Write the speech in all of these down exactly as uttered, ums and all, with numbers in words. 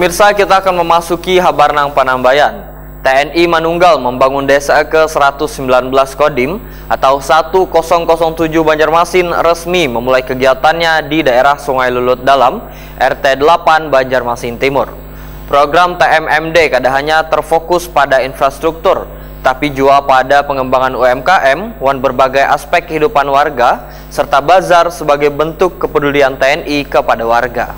Pemirsa, kita akan memasuki habar nang panambayan. T N I Manunggal Membangun Desa ke seratus sembilan belas Kodim atau satu kosong kosong tujuh Banjarmasin resmi memulai kegiatannya di daerah Sungai Lulut Dalam, R T delapan Banjarmasin Timur. Program T M M D kada hanya terfokus pada infrastruktur, tapi jua pada pengembangan U M K M wan berbagai aspek kehidupan warga, serta bazar sebagai bentuk kepedulian T N I kepada warga.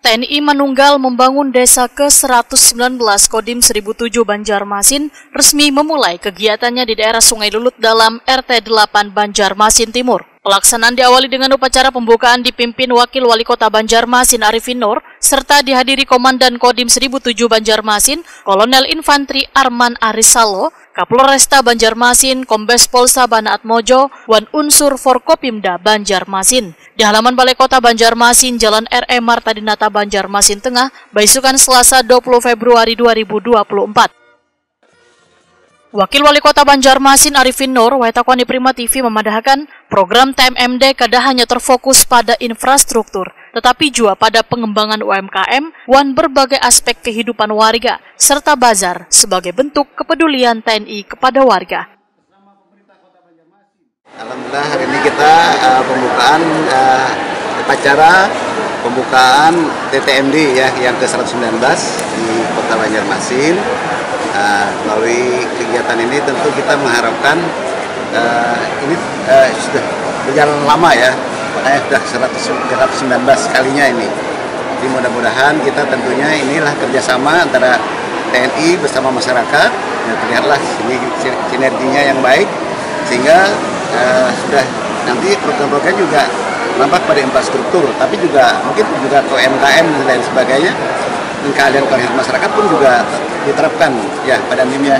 T N I Manunggal Membangun Desa ke seratus sembilan belas Kodim seribu tujuh Banjarmasin resmi memulai kegiatannya di daerah Sungai Lulut Dalam, R T delapan Banjarmasin Timur. Pelaksanaan diawali dengan upacara pembukaan dipimpin Wakil Wali Kota Banjarmasin Arifin Nur, serta dihadiri Komandan Kodim seribu tujuh Banjarmasin, Kolonel Infantri Arman Arisalo, Kapolresta Banjarmasin, Kombes Pol Sabana Atmojo, wan unsur Forkopimda Banjarmasin. Di halaman Balai Kota Banjarmasin, Jalan R E Marta Dinata, Banjarmasin Tengah, baisukan Selasa dua puluh Februari dua ribu dua puluh empat. Wakil Wali Kota Banjarmasin Arifin Nur, wayah takuani Prima T V, mamadahakan, program T M M D kada hanya terfokus pada infrastruktur, tetapi jua pada pengembangan U M K M wan berbagai aspek kehidupan warga, serta bazar sebagai bentuk kepedulian T N I kepada warga. Alhamdulillah, hari ini kita uh, pembukaan uh, upacara pembukaan T T M D ya yang ke seratus sembilan belas di Kota Banjarmasin. Uh, melalui kegiatan ini tentu kita mengharapkan uh, ini uh, sudah berjalan lama ya, makanya sudah seratus, seratus sembilan belas kalinya ini. Jadi mudah-mudahan kita tentunya inilah kerjasama antara T N I bersama masyarakat, ya, terlihatlah sini sinerginya yang baik sehingga uh, sudah nanti program-program juga nampak pada infrastruktur, tapi juga mungkin juga ke U M K M dan lain sebagainya, keahlian keahlian masyarakat pun juga diterapkan ya pada mimnya.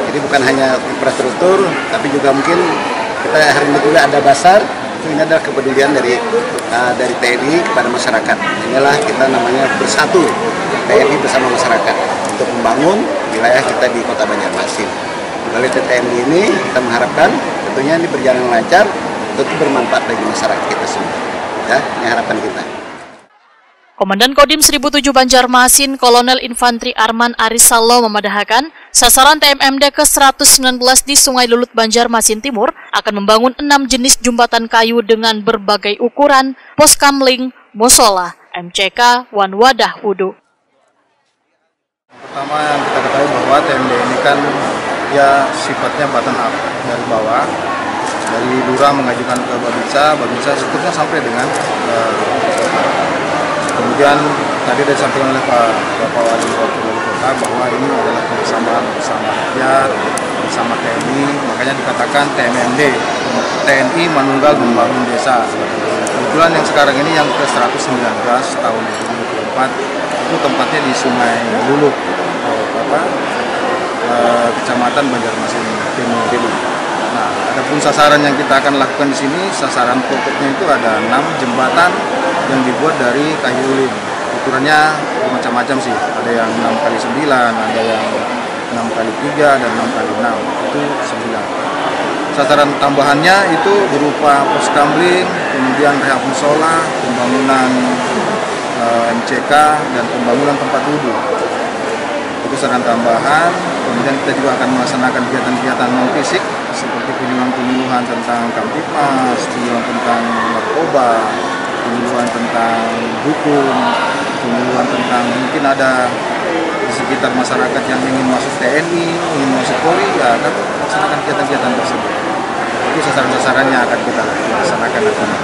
Jadi bukan hanya infrastruktur, tapi juga mungkin kita hari ini juga ada bazar. Itu ini adalah kepedulian dari uh, dari T N I kepada masyarakat. Inilah kita namanya bersatu T N I bersama masyarakat untuk membangun wilayah kita di Kota Banjarmasin. Melalui T T M D ini kita mengharapkan tentunya ini berjalan lancar, tentu bermanfaat bagi masyarakat kita semua. Ya, ini harapan kita. Komandan Kodim seribu tujuh Banjarmasin, Kolonel Infantri Arman Arisalo, memadahakan, sasaran T M M D ke seratus sembilan belas di Sungai Lulut, Banjarmasin Timur, akan membangun enam jenis jumbatan kayu dengan berbagai ukuran, pos kamling, musola, M C K, wan wadah wudu. Pertama, yang kita ketahui bahwa T M D ini kan dia sifatnya bottom up, dari bawah, dari lurah mengajukan ke babinsa, babinsa seterusnya sampai dengan uh, kemudian tadi sudah disampaikan oleh Pak Bapak Wali Kota bahwa ini adalah kebersamaan bersama rakyat, bersama T N I, makanya dikatakan T M M D, T N I Manunggal Membangun Desa. Kebetulan yang sekarang ini yang ke seratus sembilan belas tahun dua ribu dua puluh empat itu tempatnya di Sungai Lulut, apa, eh, Kecamatan Banjarmasin Timur. Nah, adapun sasaran yang kita akan lakukan di sini, sasaran pokoknya itu ada enam jembatan yang dibuat dari kayu ulin. Ukurannya macam-macam sih, ada yang enam kali sembilan, ada yang enam kali tiga dan enam kali enam, itu sembilan. Sasaran tambahannya itu berupa pos kamling, kemudian rehab musola, pembangunan eh, M C K, dan pembangunan tempat wudhu. Itu saran tambahan. Kemudian kita juga akan melaksanakan kegiatan-kegiatan non fisik seperti penyuluhan-penyuluhan tentang kamtipas, penyuluhan tentang narkoba, penyuluhan tentang hukum, penyuluhan tentang mungkin ada di sekitar masyarakat yang ingin masuk T N I, ingin masuk Polri, ya kan laksanakan kegiatan-kegiatan tersebut. Itu sasaran-sasarannya akan kita laksanakan nantinya.